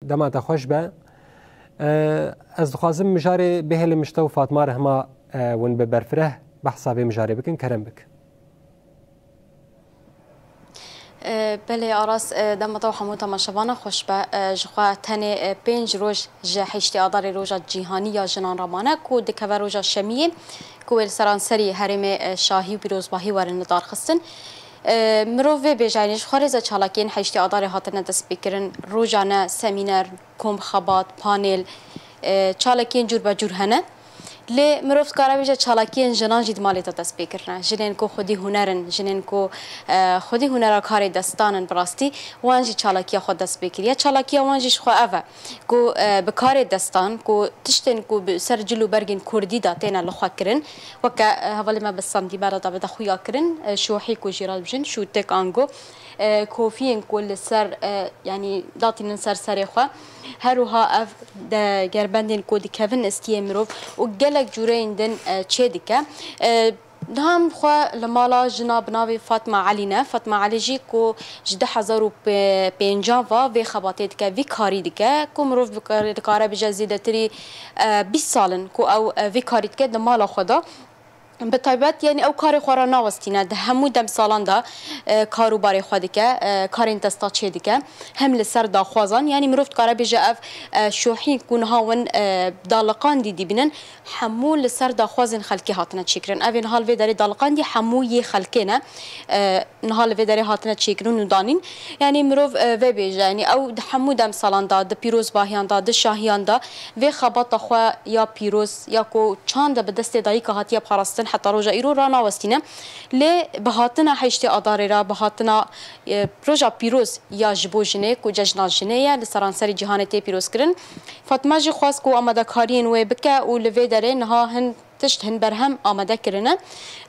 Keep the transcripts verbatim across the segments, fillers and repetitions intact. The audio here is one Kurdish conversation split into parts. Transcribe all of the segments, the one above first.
Dema te xweş be. E, ez dixwazim mijarê bihêlim ji te û Fatma Rehma, e, hûn bi berfireh behsa vê mijarê bikin. Kerem bik. E, belê Aras, e, dema te û hemû temaşevana xweş be. E, ji xwe tenê, e, pênc roj ji heştê Adarê roja cîhanî ya jinan re mane ku dikeve roja şemiyê ku wê li seranserî herêmê, e, şahî û pîrozbahî werin lidarxistin. E, mirov vê bêje, yanî ji xwe rêze çalakiyên heştê Adarê hatine destpêkirin, rojane, semîner, kom xebat, panêl, e, çalakiyên cûr be cûr hene. Lê mirov dikare bêje çalakiyên jinan jî di malê de dest pê kirine. Jinên ku xwedî huner in, jinên ku, e, xwedî hunera karê destan in bi rastî, wan jî çalakiya xwe dest pê kiriye. Çalakiya wan jî ji xwe ev e ku, e, bi karê destan, ku tiştên ku bi ser cil û bergên kurdî de têne li xwe kirin, weke, e, hevalê me bi Sandî me re dabe de xuya kirin, e, şohî ku jî re dibêjin, şûtik ango, e, kofiyên ku li ser, e, yanî datînin ser serê xwe. Her wiha ev de gerbendên ku dikevin istiyê mirov û gelek cûreyên din, e, çê dike. E, niha em xwe li mala jina bi navê Fatma Elî ne. Fatma Elî jî ku ji du hezar û pêncan ve vê xebatê dike, vî karî dike, ku mirov bikare, dikare bêje zêdetirî, e, bîst sal in ku ew, e, vî karî dike di mala xwe de. Bi taybet, yanî ew karê xwe re nawestîne. Di hemû demsalan de, e, kar û barê xwe dike, e, karên desta çê dike. Hem li ser daxwazan, yanî mirov dikare bêje ev, e, şohîn ku niha win, e, daliqandî dibînin, hemû li ser daxwazên xelkê hatine çêkirin. Ev ê niha li vê derê daliqandî hemû yê xelkê ne. E, niha li vê derê hatine çêkirin û danîn. Yanî mirov, e, vê bêje, yanî ew di hemû demsalan de, di pîrozbahiyan de, di şahiyan de vê xebata xwe ya pîroz, ya ku çanda bi destê dayika hatiye parastin heta roja îro ranawestîne. Lê bi hatina heştê Adarê re, bi hatina, e, roja pîroz ya ji bo jinê ku cejna jinê ye, li seranserî cîhanê tê pîrozkirin. Fatma jî xwest ku amadekariyên wê bike û li vê derê niha hin tişt, hin berhem amade kirine.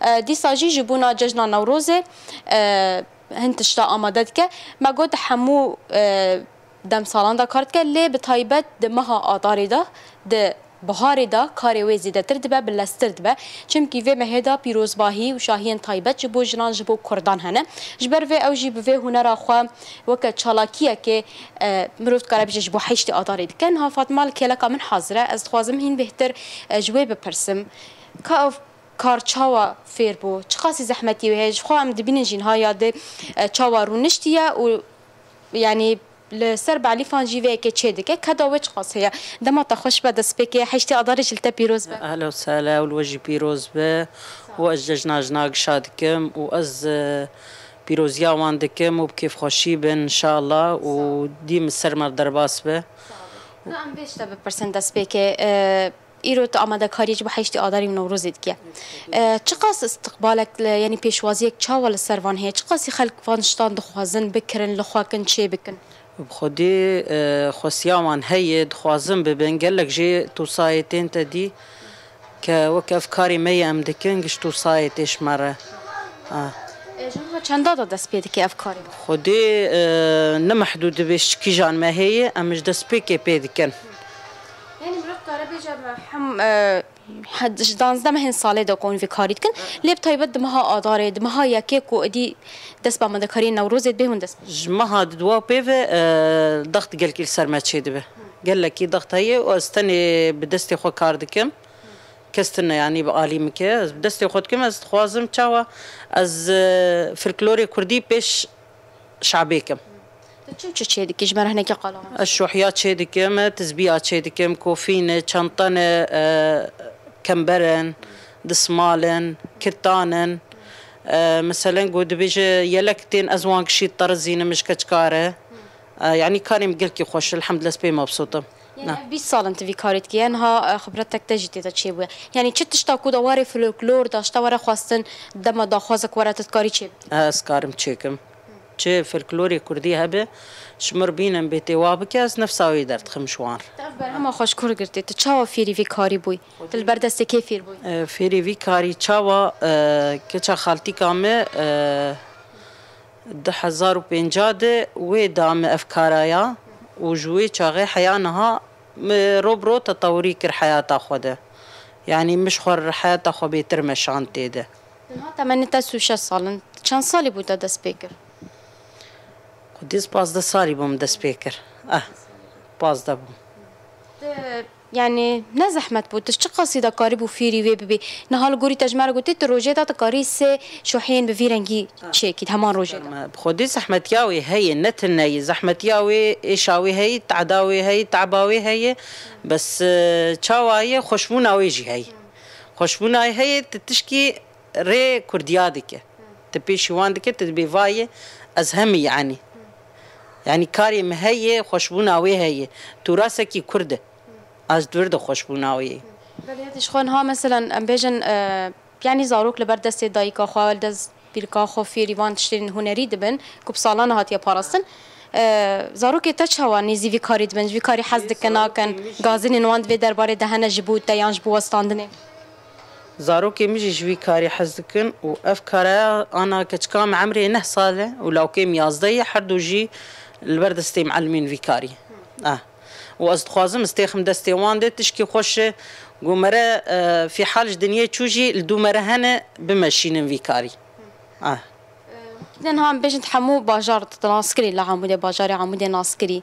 E, dîsa jî ji bona cejna Newrozê, e, hin tişta amade dike. Me got hemû, e, demsalan de kar dike, lê bi taybet di meha Adarê de, di biharê de karê wê zêdetir dibe, bileztir dibe. Çimkî vê mehê de pîrozbahî û şahiyên taybet ji bo jinan, ji bo kurdan hene. Ji ber vê ew jî bi vê hunera xwe weke çalakiyekê, e, mirov dikare bêje ji bo heştê Adarê dike. Niha Fatma li kêleka min hazir e. Ez dixwazim hîn bêhtir, e, ji wê bipirsim. Ka ev kar çawa fêr bû? Çiqasî zehmetî wê heye? Ji xwe em dibînin jî niha ya dê, e, çawa rûniştiye û, yanî, li ser belîfan jî vê yekê çê dike. Keda wê çiqas heye? Dema te xweş be, destpêkê heştê Adarê jî li te pîroz be. Ehla û sehla û li we jî pîroz be. Û ez cejna jina gişa dikim û ez, e, pîroziya wan dikim û bi kêfxweşî bin inşallah û dî min ser me derbas be. Ka em vê ji te bipirsin destpêkê, e, Îro tu amadekariyê ji bo heştê Adarê û Newrozê dikî. E, çiqas istiqbalek, yanî pêşwaziyek çawa li ser van heye? Çiqasî xelk van tiştan dixwazin bikirin, li xwe kin, çê bikin? Bi xwedî, e, xwestiya wan heye, dixwazin bibin. Gelek jê tosayê tên te dî ke wek ev karê me ye em dikin, giş tosayê tê ji me re. Ha. E, ji niha çenda de dest pê dike ev karê? Xwedî, e, ne mehdûd dibe ji kîjan me heye, em ji destpêkê pê dikin. Yanî mirov dikare bêje me hem, e, he-, ji danzdeh mehên salê de ku hûn vî karî dikin, lê bi taybet di meha Adarê, di meha yekê ku êdî dest bi amadekariyên Newrozê dibe hûn dest. Ji meha di dua pê ve, e, dext gelkî li ser me çêdibe. Gelekî dext heye û ez tenê bi destê xwe kar dikim. Kes tune, yanî bi alî min ke. Ez bi destê xwe dikim, ez dixwazim çawa ez, e, folklorê kurdî pêş şabê kim. Tu çi çi çê dikî? Ji me re hinekî qala. Ez şohiya çê dikim, tizbiya çê dikim, kofî ne, çanta ne, e, kember in, dismal in, kirtan in. E, meselen, ku dibêje yelek tên, ez wan gişî terizînim ji keçika re. E, yanî karê min gelkî xweş, elhemdulillah, ez pê mebsût im. Yanî ev bîst sal in tu vî karê dikî, niha, e, xibretek te jî tê de çêbûye. Yanî çi tişta ku da warê folklor da, ji te were xwestin, dema daxwazek were tu dikarî çê bikî? Ez karim çêkim. Çi folklorê kurdî hebe, ji mir bînin bê tê wa bike, ez nefsa wê derdixim ji wan re. Tu ev berhema xwe ji kur girtî? Tu çawa fêrî vî karî bûyî? Tu li ber destê kê fêr bûyî? E, fêrî vî karî çawa, e, keça xaltîka me, e, du hezar û pênca de wê da min ev kara ya û ji wê çaxê heya niha min ro bi ro tetewirî kir heyata xwe de. Yanî min ji xwe re heyata xwe bêtir meşand tê de. Niha temenê te sî û şeş sal in. Çend salî bû te dest pê kir? Xwedî ez pazdeh salî bûm dest pê kir. Ah. Pazdeh bû. Yanî ne zehmet bû, tu çi qasî de karîbû fêrî wê bibî? Niha li gorî te ji me re gotî, tu rojê de dikarî sê şohiyên bi vî rengî çêkî, heman rojê de. Me, bi xwedî zehmetiya wê heye, ne tineyî. Zehmetiya wê, êşa wê heye, tehda wê heye, tehba wê heye. Bes, e, çawa ye, xweşbûna wê jî heye. Xweşbûna wê heye, tu tişkî rê kurdiya dike. Tu pêşî wan dike, tu dibê vayê, ez hemî yanî. Yanî karê min heye, xweşbûna wê heye. Tûrasekî kurd e. Ez di vir de xweşbûna wê ye. Belê, hêdî ji xwe niha, meselen, em bêjin, e, yanî zarok li ber destê dayika xwe, li dest pîrika xwe fêrî van tiştên hunerî dibin, ku bi salan hatiye parastin. E, zarokê te çawa nêzî vî karî dibin, ji vî karî hez dikin, nakin? Gazînên wan di vê derbarê de hene ji bo te yan ji bo westandinê? Zarokê min jî ji vî karî hez dikin û ev kara ana keçika min emrê neh sal e û lawkê min yazdeh ye, her du jî li ber destê mielmên vî karî. Ah. Û ez dixwazim ez têxim destê wan de, tişkî xweş e. Got mere, e, fîhal ji dinyê çû jî li dû mere hene bimeşînin vî karî. Ah. Niha em bêjin hemû bajar tu nas kirî, li Amûdê, bajarê Amûdê nas kirî.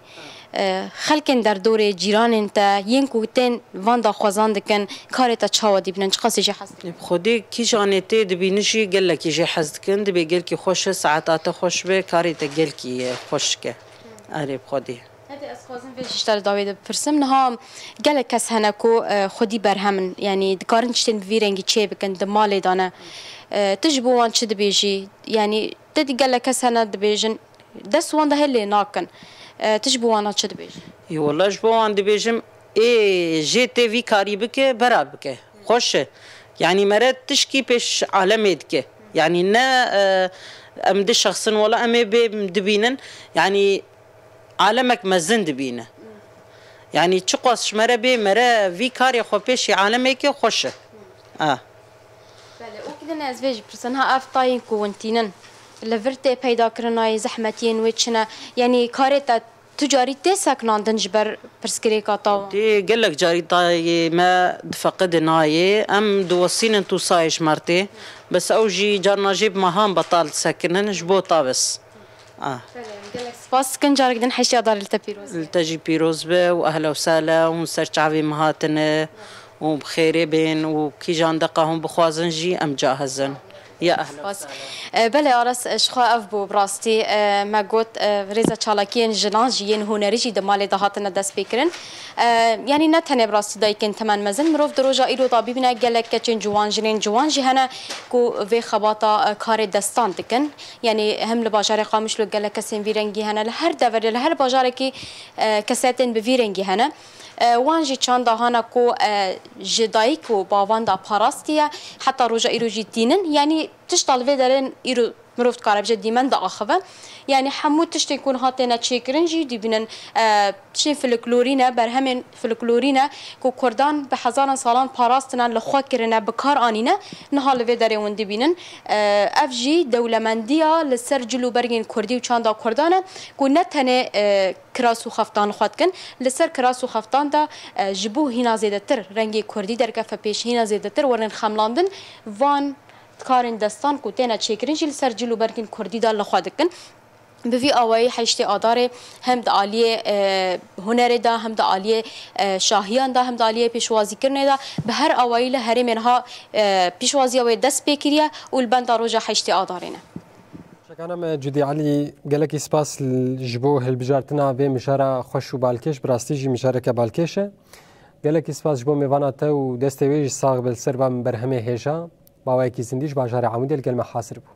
E, xelkên derdorê, cîranên te, yên ku tên van daxwazan dikin, karê te çawa dibînin, çiqasî jê hez dikin? Bi xwedî kîjanê tê dibînin jî gelekî jê hez dikin, dibê gelkî xweş e, saeta te xweş be, karê te gelkî, e, xweş dike. Erê, bi xwedî. Hede ez xwazim vê jî ji te li dawê de bipirsim. Niha gelek kes hene ku, e, xwedî berhem in, yanî dikarin tiştên bi vî rengî çê bikin, di malê de ne. E, tu ji bo wan çi dibêjî? Yanî te dî gelek kes hene dibêjin, dest wan de hê lê nakin. E, tu ji bo wan çi dibêjî? Ê, wela ji bo wan dibêjim, ê jê tê vî karî bike, bera bike. Xweş e. Yanî mere tişkî pêş alemê dike. Yanî ne, e, em di şexsin wela em ê bê dibînin. Yanî alemek mezin dibîne. Yanî çiqas ji mere bê, mere vî karê xwe pêşî alemê ke xweş e. A. Belê, û ki din ez vê jî pirsin. Ha, ev tayên ku hûn tînin, li vir tê peyda kirinayê, zehmetiyên wê çi ne? Yanî karê te tu carî tê sekinandin ji ber pirsgirêka tawa? Tê gelek carî tayê me difeqide nayê. Em diwesînin tûsayê ji mertê. Bes ew jî carna jê bi mehan betal disekinin ji bo tawes. Ah. Belê, em gelek spas dikin. Carek din heştê Adarê li te pîroz be. Li te jî pîroz be û ehla û sehla, hûn ser çavê min hatine û bi xêrê bên û kîjan deqa hûn bixwazin jî em cahizin. Ya ehla û sehla. E, belê, Aras, e, ji xwe ev bû bi rastî, e, me got, e, rêza çalakiyên jinan jî, yên hunerî jî di malê de hatine destpêkirin. E, yanî ne tenê bi rastî dayikên temen mezin, mirov di roja îro de bibîne gelek keçên ciwan, jinên ciwan jî hene ku vê xebata, e, karê destan dikin. Yanî hem li bajarê Qamişlo gelek kesên vî rengî hene, li her deverê, li her bajarekî, e, kesayetên bi vî rengî hene. E, wan jî çanda hana ku, e, ji dayik û bavan de parastiye, heta roja îro jî tînin. Yanî tişta li vê derên îro mirov dikare bije dîmen diaxive. Yanî hemû tiştên ku niha têne çêkirin jî dibînin, e, tiştên folklorî ne, berhemên folklorî ne ku Kurdan bi hezaran salan parastine, li xwe kirine, bi kar anîne, niha li vê derê hûn dibînin. E, ev jî dewlemendiya li ser cil û bergên kurdî û çanda kurdan e ku ne tenê, e, kiras û xeftan li xwe dikin. Li ser kiras û xeftan de, e, ji bo hîna zêdetir rengê kurdî derkefe pêş, hîna zêdetir werin xemlandin, van karên destan ku têne çêkirin jî li ser cil û bergên kurdî de li xwe dikin. Bi vî awayî heştê Adarê hem di aliyê, e, hunerê de, hem di aliyê, e, şahiyan de, hem di aliyê pêşwazîkirinê de, bi her awayî li herêmê niha, e, pêşwaziya wê dest pê kiriye û li benda roja heştê Adarê ne. Şekana me Cudî Elî, gelekî spas l-, ji bo hilbijartina vê mijara xweş û balkêş, bi rastî jî mijareke balkêş e. Gelekî spas ji bo mêvana te û destê wê jî sax be li ser van berhemê hêja. Maweyekî zindî ji bajarê Amûdê li gel me hazir bû.